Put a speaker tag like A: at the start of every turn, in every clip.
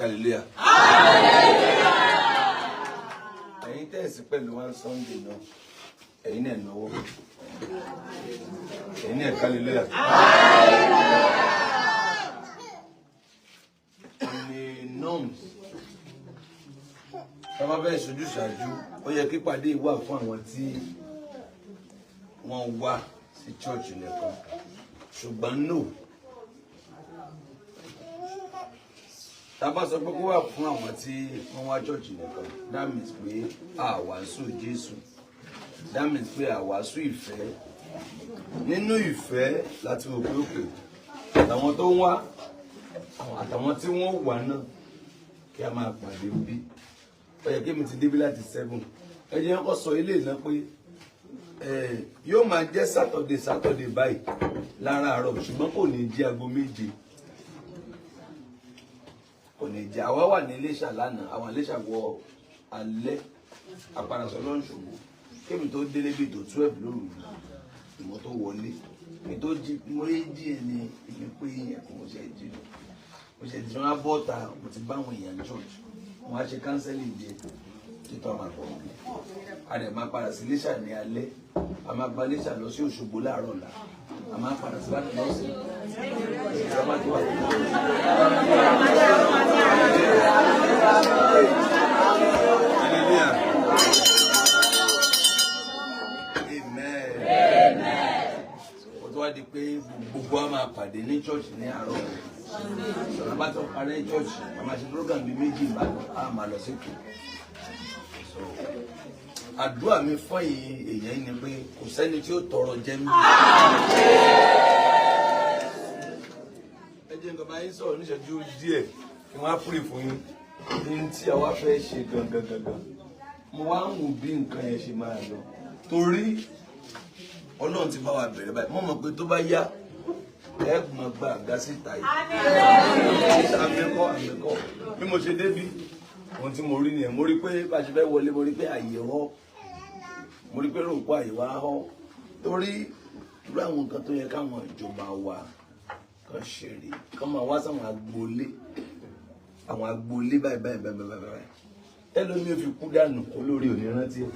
A: Hallelujah. Ẹ̀yin tẹ̀sí pẹ̀lú one Sunday náà, ẹ̀yin náà náwó, ẹ̀yin náà hallelujah. Ní norms tá a bá fẹ́ ṣojú ṣáájú, ó yẹ kí pàdé wà fún àwọn tí wọ́n wá sí church nìkan, ṣùgbọ́n no, tá a bá sọ pé kó wà fún àwọn tí wọ́n wá church nìkan, that means pé àwàásù Jésù, that means pé àwàásù ìfẹ́. Nínú ìfẹ́ láti wò pé òkè àtàwọn tó ń wá àtàwọn tí wọ́n wà náà kí a máa pàdé bí. Ó yẹ kí mi ti débí láti 7. Ẹ jẹ́ kó sọ ilé ìná pé yóò máa jẹ́ Saturday Saturday báyìí láràárọ̀, ṣùgbọ́n kò ní jẹ́ aago 7, kò ní jẹ́. Àwa wà ní Iléṣà lánàá, àwọn Iléṣà wọ alẹ́ àpàràsọ lọ́nṣogbo. Kémi tó délé bíi tó 12 lóru ìmọ̀ tó wọlé mi tó jí, mo rí jí ẹ ní ibi pé ẹ̀kọ́ mo ṣe jí, mo ṣe jí wọn á bọ́ta. Mo ti bá àwọn èèyàn church, wọn á ṣe counseling díẹ̀ títọ́ àmà pọ̀. A dẹ̀ máa padà sí Iléṣà ní alẹ́, a máa gba Iléṣà lọ sí Òṣogbo láàárọ̀ ọ̀la, a máa padà sí láti lọ́sẹ̀ ìjọba tó wà ní. Hallelujah. Amen. Ó tó wá di pé gbogbo wa máa pàdé ní church ní àárọ̀ sọ̀rọ̀ bá tó parí ní church, a máa ṣe program bíi méjì Ìbàdàn, a máa lọ sí Èkó. So àdúrà mi fún èèyàn yìí ni pé kò sẹ́ni tí ó tọrọ jẹ mí. Ẹ jẹ́ nǹkan bá yín sọ̀rọ̀ níṣẹ́jú díẹ̀ kí wọ́n á pray fún yín ní tí àwa fẹ́ ṣe gangan gangan. Mo wá ń wò bí nǹkan yẹn ṣe máa lọ, torí Ọlọ́run ti bá wa bẹ̀rẹ̀ báyìí. Mo mọ̀ pé tó bá yá, ẹ máa gba àga síta yìí. Àmẹ́kọ́ àmẹ́kọ́, bí mo ṣe débí, ohun tí mo rí nìyẹn. Mo rí pé bá a ṣe fẹ́ wọlé, mo rí pé àyè họ, mo rí pé rògbò àyè wa họ, torí irú àwọn nǹkan tó yẹ káwọn ìjọba wa kan ṣe rè kán máa wá sáwọn agboolé, àwọn agboolé báyìí báyìí báyìí báyìí báyìí. Ẹlòmíì ò fi kú dànù, olórí ò ní rántí ẹ.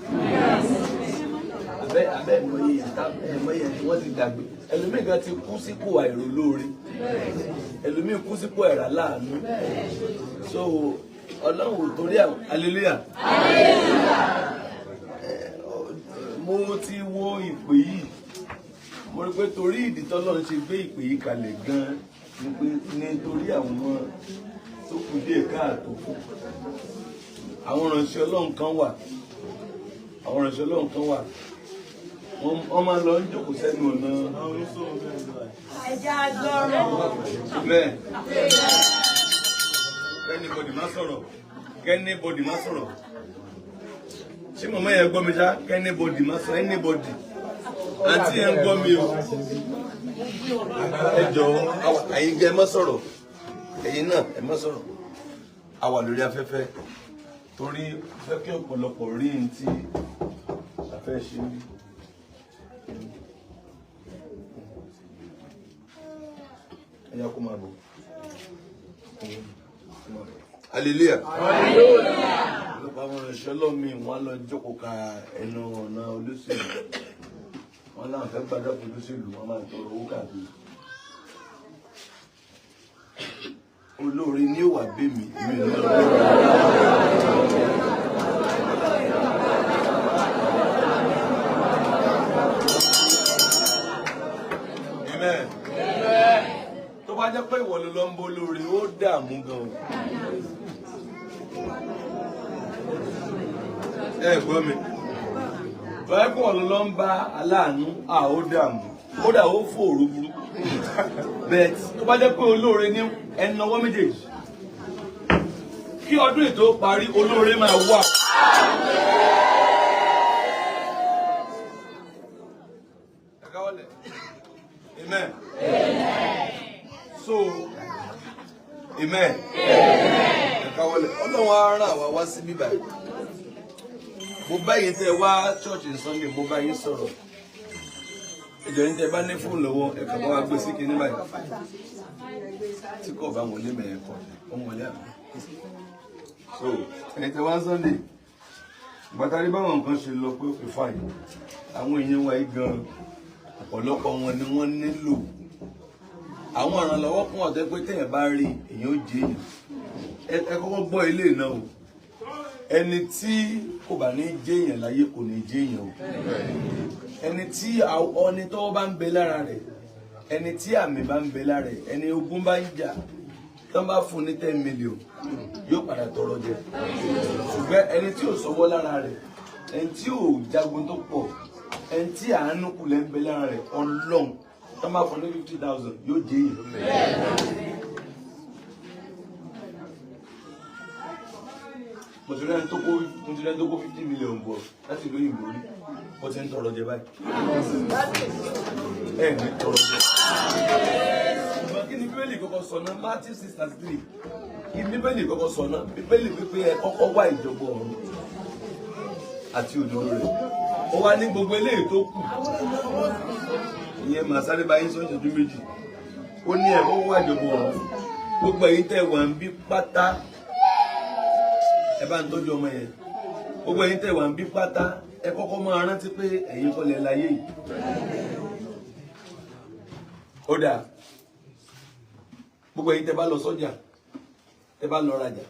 A: Abẹ abẹ ìmọye yẹn tá ìmọye yẹn tí wọ́n ti dàgbé. Ẹlòmíì kan ti kú sípò àìrólóore, ẹlòmíì kú sípò àìrà láàánú. So Ọlọ́run ò torí àwọn. Hallelujah. Mo ti wo ìpè yìí, mo rí pé torí ìdí tọ́lọ́run ṣe gbé ìpè yìí kalẹ̀ gan-an ni pé nítorí àwọn tó kù díẹ̀ káàtó fún. Àwọn ìránṣẹ́ Ọlọ́run kan wà, àwọn ìránṣẹ́ Ọlọ́run kan wà, wọ́n máa lọ ń jókòó sẹ́nu ọ̀nà. Amen. K'anybody má sọ̀rọ̀, k'anybody má sọ̀rọ̀. Ṣé màmá yẹn gbọ́ mi ṣá? K'anybody má sọ, anybody. Àǹtí yẹn ń gbọ́ mi o. Ẹ jọ̀ọ́, ẹ̀yin gan ẹ má sọ̀rọ̀. Ẹ̀yin náà ẹ má sọ̀rọ̀. A wà lórí afẹ́fẹ́ torí fẹ́ kí ọ̀pọ̀lọpọ̀ rí n tí a fẹ́ ṣe ní. Ẹ yá kó máa bọ̀. Hallelujah. Ọ̀pọ̀lọpọ̀ àwọn ìránṣẹ́ ọlọ́mì wọn lọ jókòó ka ẹnu ọ̀nà olóṣèlú. Wọ́n láwọn fẹ́ gbàdúrà fún olóṣèlú, wọ́n máa tọrọ owó káàkiri. Olóore ni ó wà bí mi, èmi ò ní lọ. Amen. Tó bá jẹ́ pé ìwọ ló lọ ń bó lóore, ó dààmú gan o. Ẹ gbọ́ mi. Tó bá jẹ́ pé ìwọ ló lọ ń bá aláàánú, à ó dààmú. Kódà ó fòòró burúkú. Bẹ́ẹ̀ tó bá jẹ́ pé olóore ní ẹnu ọwọ́ méjèèjì. Kí ọdún yìí tó parí, olóore máa wà. Ẹ káwọ́lẹ̀. Amen. So, amen. Ẹ káwọ́lẹ̀. Ọlọ́run á rán àwa wá sí bíbá yìí. Mo bá yín tẹ́ wá church ní Sunday, mo bá yín sọ̀rọ̀. Ìjọ yín tẹ́ bá ní fóònù lọ́wọ́, ẹ kàn bá wa gbé sí kinní báyìí. Tí kò bá wọlé mẹ́rin kọ̀, ó wọlé àná. So ẹ̀yin tẹ wá Sunday, gbàtàrí báwọn nǹkan ṣe lọ pé okay, fine, àwọn èèyàn wa yìí gan, ọ̀pọ̀lọpọ̀ wọn ni wọ́n nílò àwọn ìrànlọ́wọ́ kún ọ̀tẹ́ pé téèyàn bá rí, èèyàn ó jẹ èèyàn. Ẹ kọ́kọ́ gbọ́ ilé náà o. Ẹni tí kò bá ní jẹ́ èèyàn láyé kò ní jẹ́ èèyàn o. Ẹni tí ẹni tọ́wọ́ bá ń bẹ lára rẹ̀, ẹni tí àmì bá ń bẹ lára rẹ̀, ẹni ogun bá ń jà, tí wọ́n bá fún ní 10 million, yóò padà tọrọ jẹ. Ṣùgbọ́n ẹni tí ò sọ́wọ́ lára rẹ̀, ẹni tí ò jagun tó pọ̀, ẹni tí àánú kulẹ̀ ń bẹ lára rẹ̀, Ọlọ́run, tí wọ́n bá fún ní 50,000, yóò jẹ́ èèyàn. Mo ti rẹ́ni tó kó 50 million bọ̀ láti ìlú òyìnbó rí, ó ti ń tọrọ jẹ báyìí. Ẹ ní tọrọ jẹ. Ṣùgbọ́n kí ni Bíbélì kọ́kọ́ sọ náà? Matthew 6:33. Kí ni Bíbélì kọ́kọ́ sọ náà? Bíbélì wípé ẹ kọ́kọ́ wá ìjọba ọ̀run àti òdodo rẹ̀, ó wá ní gbogbo eléyìí tó kù. Ìyẹn màá sáré báyìí sọ ìṣẹ́jú méjì. Ó ní ẹ kọ́kọ́ wá ìjọba ọ̀run. Gbogbo ẹ̀yin tẹ́ wà ń bí pátá, ẹ bá ń tọ́jú ọmọ yẹn. Gbogbo ẹ̀yin tẹ́ wà ń bí pátá, ẹ kọ́kọ́ máa rántí pé ẹ̀yin kọ́ lẹ láyé yìí. Ó dáa. Gbogbo ẹ̀yin tẹ́ bá lọ sọ́jà, tẹ́ bá lọ rajà,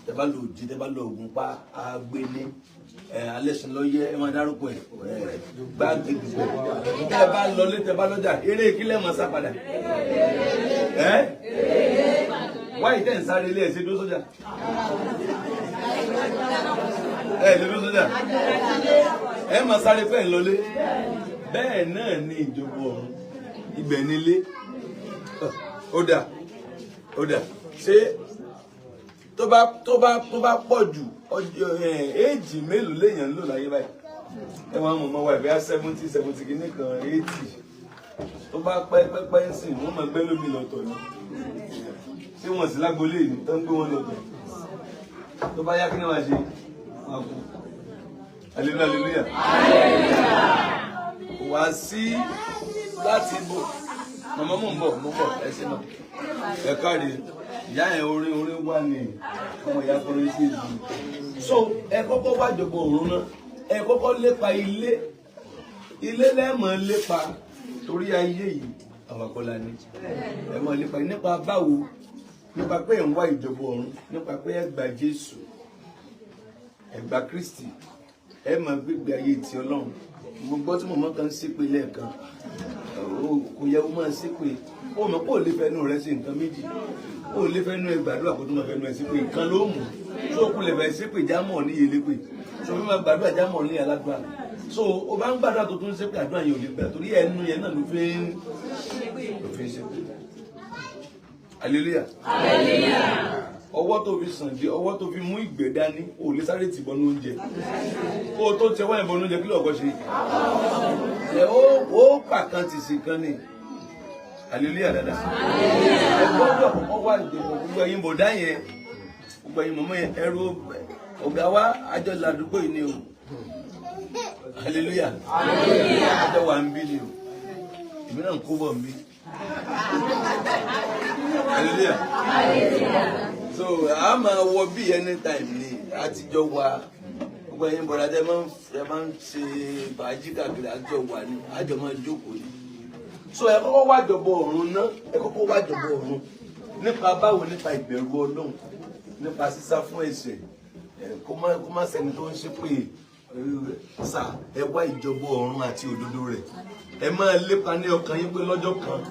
A: tẹ́ bá lọ òjì, tẹ́ bá lọ Ògùnpa, Agbeni, ẹ Alẹ́sìnlọ́yẹ, ẹ máa dárúkọ ẹ gbáàgì dùgbò, tẹ́ bá lọlé, tẹ́ bá lọ́jà, eré ìkílẹ̀ máa sá padà. Ẹ wáyé tẹ́ ń sáré ilé ẹ̀ ṣe dúró sọ́jà, ẹ lè dúró sọ́jà, ẹ máa sáré fẹ́ ń lọlé. Bẹ́ẹ̀ náà ni ìjọba ọ̀run, ibẹ̀ nílé. Ó dà, ó dà. Ṣé tó bá pọ̀ jù, ọjọ́ éèjì mélòó léèyàn ń lò láyé báyìí? Ẹ máa mọ̀ mọ́ wa ìbí 70 kìíní kan, 80. Tó bá pẹ́ pẹ́pẹ́ ń sìn, wọ́n máa gbẹ́ lómi lọ́tọ̀ ni. Ṣé wọ́n sì lágbolé ní tó ń gbé wọn lọ́tọ̀? Tó bá yá, kí ni wọ́n á ṣe? Wọ́n á kú. Hallelujah, hallelujah. Wá sí láti bò. Màmá, mò ń bọ̀, mò ń bọ̀. Ẹ ṣe mọ̀, ẹ káre. Ìyá yẹn, orin orin wà ní ọmọ ìyá kọrin sí ìlú. So ẹ kọ́kọ́ wá jọ̀bọ̀ òrun náà. Ẹ kọ́kọ́ lépa ilé. Ilé lẹ́ẹ̀mọ́ lépa, torí ayé yìí, àwọn akọ́lá ni ẹ mọ̀ lépa. Nípa báwo? Nípa pé ẹ̀ ń wá ìjọba ọ̀run, nípa pé ẹ gba Jésù, ẹ gba Kristi, ẹ máa gbégbé ayé ti Ọlọ́run. Mo gbọ́ tí mọ̀mọ́ kan ń ṣépè lẹ́ẹ̀kan. Kò yẹ kó máa ṣépè. Ó mọ̀ pé ò lè fẹnu rẹ sí nǹkan méjì. Ó lè fẹnu ẹ gbàdúrà, kó tó máa fẹnu ẹ ṣépè. Nǹkan ló mú tó kú lè fẹ́ ṣépè jámọ̀ ní yẹlépè tó fi máa gbàdúrà jámọ̀ ní aládùúrà. So o bá ń gbàdúrà tó tún ṣépè, àdúrà yẹn ò lè gbà, torí ẹnu yẹn náà ló fi ń ṣépè. Hallelujah. Ọwọ́ tó fi sàn dé, ọwọ́ tó fi mú ìgbẹ́ dání, ò lè sáré tì bọnú oúnjẹ. Kó o tó tẹ wáyé bọnú oúnjẹ, kí lóò kọ́ ṣe? Ẹ ó pàkan tì sí kan ní. Hallelujah dada. Ẹ gbọ́dọ̀ kọ́kọ́ wá ìdìbò. Gbogbo ẹ̀yin bọ̀dá yẹn, gbogbo ẹ̀yin mọ̀mọ́ yẹn, ẹrú ọ̀gá wa, àjọ làdúgbò yìí ni o. Hallelujah. Àjọ wà ń bí ni o. Èmi náà ń kó bọ̀ ń bí. Hallelujah. So a máa wọ bí anytime ni àtijọ́ wa. Gbogbo ẹ̀yin bọ̀dá tẹ máa ń ṣe fàájì káàkiri, àjọ wà ní, àjọ máa jókòó ni. So ẹ kọ́kọ́ wá jọ̀bọ̀ ọ̀run náà. Ẹ kọ́kọ́ wá jọ̀bọ̀ ọ̀run. Nípa báwo? Nípa ìbẹ̀rù Ọlọ́run, nípa sísá fún ẹ̀ṣẹ̀. Ẹ kó má sẹ́ni tó ń ṣépè sà. Ẹ wá ìjọba ọ̀run àti òdodo rẹ̀. Ẹ máa lépa ní ọkàn yín pé lọ́jọ́ kan,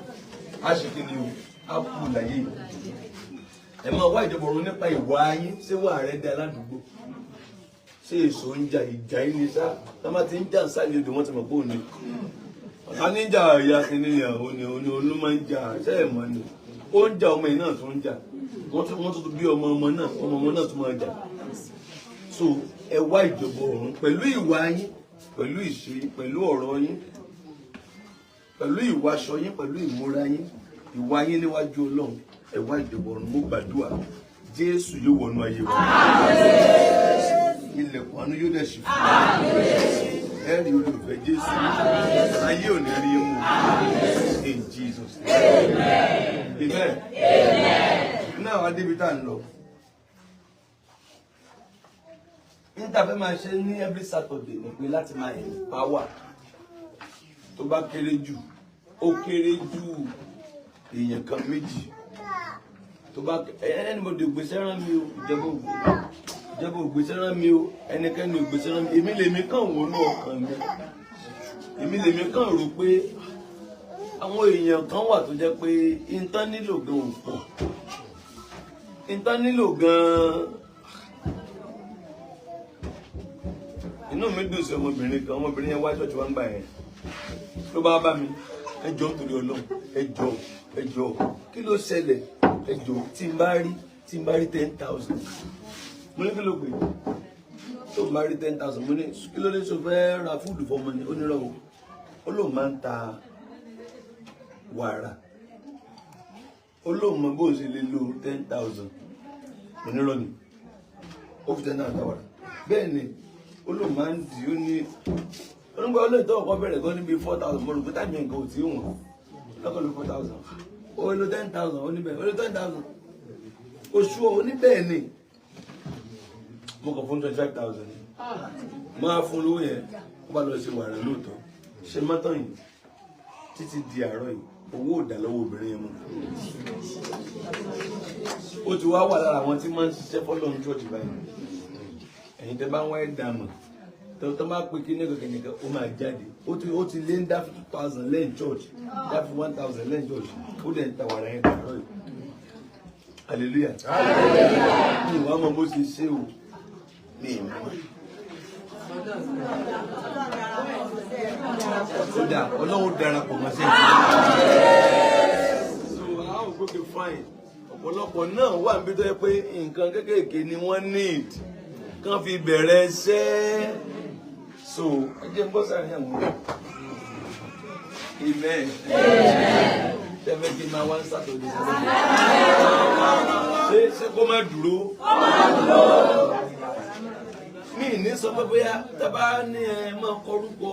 A: á ṣe kí ni o? Á kú láyé yìí. Ẹ máa wá ìjọba ọ̀run nípa ìwà yín. Ṣé wà rẹ dá ládùúgbò? Ṣé èso ń jà ìjà yìí ni sá? Tá má ti ń jà ń sáré odò, wọ́n ti mọ̀ pé òun ni ọ̀tá níjà. Ìyá kìíní yẹn, òun ni òun ni òun ló máa ń jà. Ṣé ẹ̀ mọ̀ ni ó ń jà? Ọmọ yìí náà tún ń jà. Wọ́n tún bí ọmọ ọmọ náà, ọmọ ọmọ náà tún máa jà. So ẹ wá ìjọba ọ̀run pẹ̀lú ìwà yín, pẹ̀lú ìṣe yín, pẹ̀lú ọ̀rọ̀ yín, pẹ̀lú ìwàṣọ yín, pẹ̀lú ìmúra yín, ìwà yín níwájú Ọlọ́run. Ẹ wá ìjọba ọ̀run. Mo gbàdúrà, Jésù yóò wọnú ayé wa. Ilẹ̀kùn àánú yóò dẹ̀ ṣí fún wa. Ẹ rí olùfẹ́ Jésù. Ayé ò ní rí mú. In Jesus' name, amen. Náà wá débi tá à ń lọ. Níta fẹ́ máa ṣe ní every Saturday ni pé láti máa empower tó bá kéré jù, ó kéré jù èèyàn kan méjì tó bá anybody ògbésẹ́ rán mi o, ìjọba ògbésẹ́ rán mi o, ẹnikẹ́ni ògbésẹ́ rán mi. Èmi lèmi kàn wò ní ọkàn mi, èmi lèmi kàn rò pé àwọn èèyàn kan wà tó jẹ́ pé ìntàn nílò gan ò pọ̀, ìntàn nílò gan. Inú mi dùn sí ọmọbìnrin kan, ọmọbìnrin yẹn wá ṣọ́ọ̀ṣì wá ń gbà yẹn ló bá bá mi, ẹ jọ̀ọ́ nítorí Ọlọ́run, ẹ jọ̀ọ́, ẹ jọ̀ọ́, kí ló ṣẹlẹ̀, ẹ jọ̀ọ́, tí n bá rí 10,000. Mo ní kí ló pè tó n bá rí 10,000? Mo ní kí ló dé, sọ fẹ́ ra fúdù fọmọ ni? Ó ní rọ o, ó lóun máa ń ta wàrà, ó lóun mọ bóun ṣe lè lo 10,000. Mo ní rọ ni, ó fi 10,000 wàrà. Bẹ́ẹ̀ ni ó lóun máa ń dì ó ní onígbà olóyè tó ọkọ bẹ̀rẹ̀ gan níbi 4,000. Mo rò pé táìmì nǹkan ò tí ì wọ̀n lọ́kọ̀ ló 4,000, ó lo 10,000, ó níbẹ̀ ó lo 10,000 oṣù ó ní bẹ́ẹ̀ ni mo kàn fún 25,000 ni máa fún lówó yẹn. Ó bá lọ ṣe wàrà lóòótọ́, ṣe mọ́tàn yìí títí di àárọ̀ yìí, owó ò dà lọ́wọ́ obìnrin yẹn mọ́. Ó ti wá wà lára àwọn tí máa ń ṣiṣẹ́ fọ́lọ́run church báyìí. Ẹ̀yin tẹ́ bá ń wá ẹ̀dá mọ̀ tó máa pe kí nìkan nìkan ó máa jáde. Ó ti lé ń dá 2,000 lẹ́yìn church, dá 1,000 lẹ́yìn church, ó dẹ̀ ń ta wàrà yẹn dàrọ́ yìí. Hallelujah. Mi ìwà mọ bó ṣe ṣe o, mi ìmọ̀. Ó dà, Ọlọ́run darapọ̀ mọ́ sí ẹ̀. So how go be fine. Ọ̀pọ̀lọpọ̀ náà wà níbi tó yẹ pé nǹkan kékèké ni wọ́n need kàn fi bẹ̀rẹ̀ iṣẹ́. So ẹ jẹ́ ń bọ́ sáré àwọn ọmọ. Amen. Ṣé kí n máa wá ń Saturday Saturday? Ṣé kó má dúró? Mi ní sọ pé bóyá tábà ní ẹ máa kọrúkọ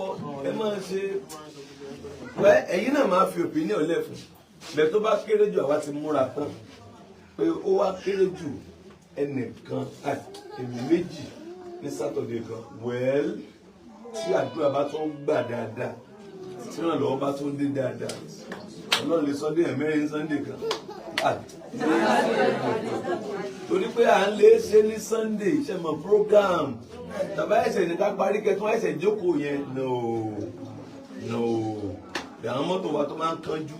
A: ẹ máa ṣe wẹ́, ẹ̀yin náà máa fi opinion lẹ̀ fún bẹ́ẹ̀. Tó bá kéré jù, àwa ti múra tán pé ó wá kéré jù ẹnìkan èmi méjì ní Saturday kan. Well, tí àdúrà bá tún gbà dáadáa, tí ìrànlọ́wọ́ bá tún dé dáadáa, Ọlọ́run lè Sunday ẹ̀mẹ́rin Sunday kan, torí pé à ń lè ṣe ní Sunday ṣe mọ̀ program tàbá ẹsẹ̀ ní ká parí kẹtún ẹsẹ̀ jókòó yẹn. No no, àwọn mọ́tò wa tó máa ń kánjú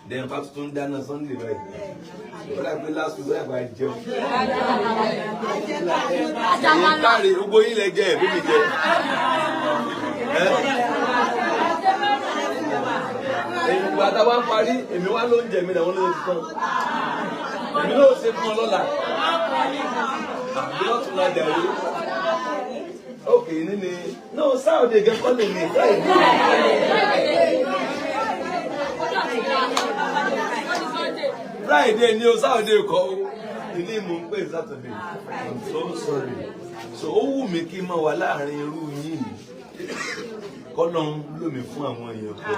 A: dẹ̀yìn ká tuntun dáná Sunday báyìí. Ó dà pé last week ó dà pé a jẹun. Ẹ̀yin káre gbogbo yín lẹ jẹ ẹ̀bí mi jẹ. Èmi gba tá a wá ń parí, èmi wá ló ń jẹ mi làwọn ló ń tán. Èmi náà ṣe fún ọ lọ́la. Àbí lọ́tún la dàrú. Ókè ní no Saturday gẹ́gẹ́ lè ní Friday. Friday ni o, Saturday kọ́ o. Ilé mò ń pè Saturday. I'm so sorry. So ó wù mí kí n máa wà láàrin irú yín. Kọ́lọ́ ń lò mí fún àwọn èèyàn kan.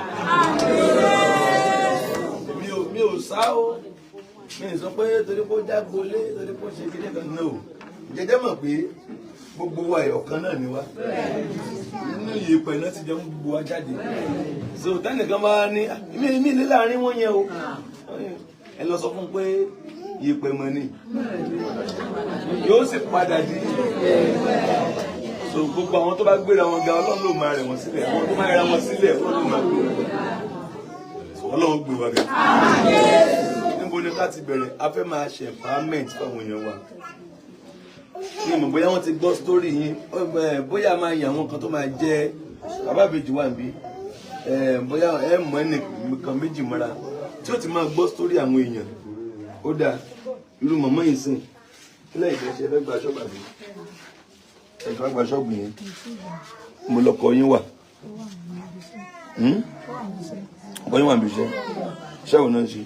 A: Mi ò sá o. Mi ò sọ pé torí pé ó jágbolé, torí pé ó ṣe kíní kan náà o. Jẹjẹ́ mọ̀ pé gbogbo wa ọ̀kan náà ni wá. Nínú ìyèpẹ̀ náà ti jẹun gbogbo wa jáde. So tẹ́nìkan bá ní mi lé láàrin wọn yẹn o. Ẹ lọ sọ fún pé ìyèpẹ̀ mọ̀ ni. Yóò sì padà di. So gbogbo àwọn tó bá gbéra wọn ga, Ọlọ́run ló máa rẹ̀ wọ́n sílẹ̀. Àwọn tó máa rẹ̀ wọ́n sílẹ̀, Ọlọ́run ló máa gbé wọn. Ọlọ́run gbé wa ga. Níbo ni ká ti bẹ̀rẹ̀? A fẹ́ máa ṣe empowerment fáwọn èèyàn wa. Ní ìmọ̀ bóyá wọ́n ti gbọ́ story yín, bóyá máa yàn àwọn kan tó máa jẹ́ bàbá ìbejì wà níbí, bóyá ẹ mọ̀ ẹnìkan méjì mọ́ra tí ó ti máa gbọ́ story àwọn èèyàn. Ó dáa, irú mọ̀mọ́ yìí sìn. Kí lẹ́yìn fẹ́ ṣe fẹ́ gba ṣọ́ọ̀bù àbí? Ẹ fẹ́ gba ṣọ́ọ̀bù yẹn. Mo lọkọ yín wà. Ọkọ yín wà níbi iṣẹ́. Iṣẹ́ wo náà ń ṣe?